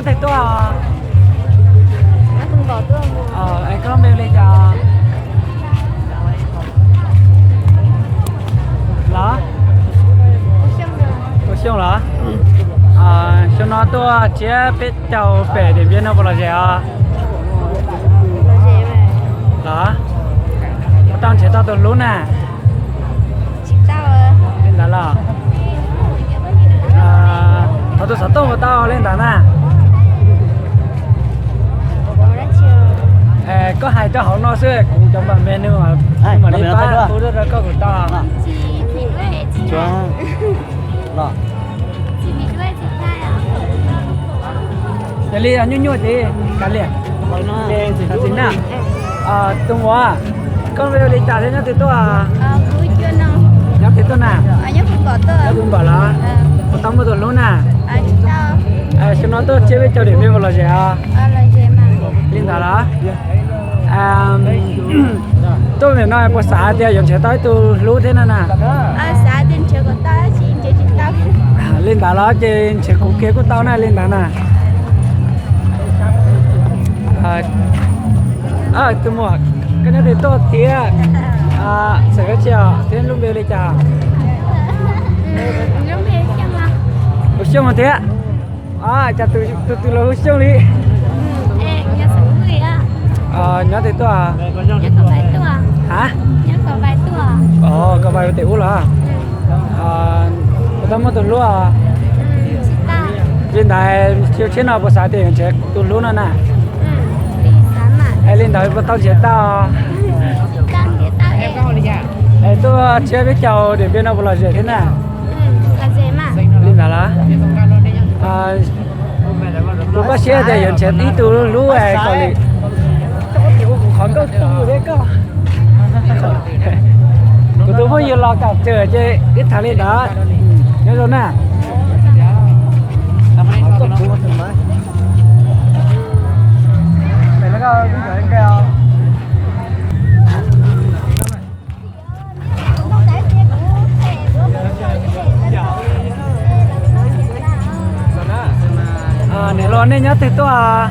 Twg tuaj? Es koj lub npe li cas? Los? Ua Xyooj los? Xyoo no tuaj tsiab peb caug pem Diam Npiab no puas lom zem os? Los? Puas tau nrhiav tau tus hlub na? Li ntawd los? Thov tus xov tooj puas tau li ntawd na? Koj hais rau hauv no xwb, kuv cov npam me nws mam li pab hu rau koj kom tau. Yog li nyuaj nyuaj ces kav liam. Txiv na, tus muam, koj lub npe ua li cas thiab nyob twg tuaj? Nyob twg tuaj na? Nyob Hwm Npaum los? Puas tau muaj tus hlub na? Xyoo no tuaj tsiab peb caug Diam Npiab puas lom zem os? Li ntawd los? Tuaj nim no puas xav tias yuav nrhiav tau ib tug hlub thiab no na? Li ntawd los ces nrhiav kuv kiag kuj tau na li ntawd na. Tus muam, koj nyob twg tuaj thiab? Xeem Kab Tsiaj thiab lub npe li cas? Ua Xyooj thiab. Cas tus twg los hu Xyooj li? Nyob twg tuaj? Ha? Koj vais tes ub los? Puas tau muaj tus hlub? Li ntawd, tsiab no puas xav tias yuav nrhiav tus hlub no na? Es li ntawd puas tau nrhiav tau? Es tuaj tsiab peb caug Diam Npiab no puas lom zem thiab na? Li ntawd los? Kuv koj siab tias yuav nrhiav ib tug hlub kom li. Qhov nkauj tu thiab koj. Kuv tus phooj ywg los kam tsawm ces wb tham li ntawd. Nyob zoo na. Niam laus, nej nyob twg tuaj?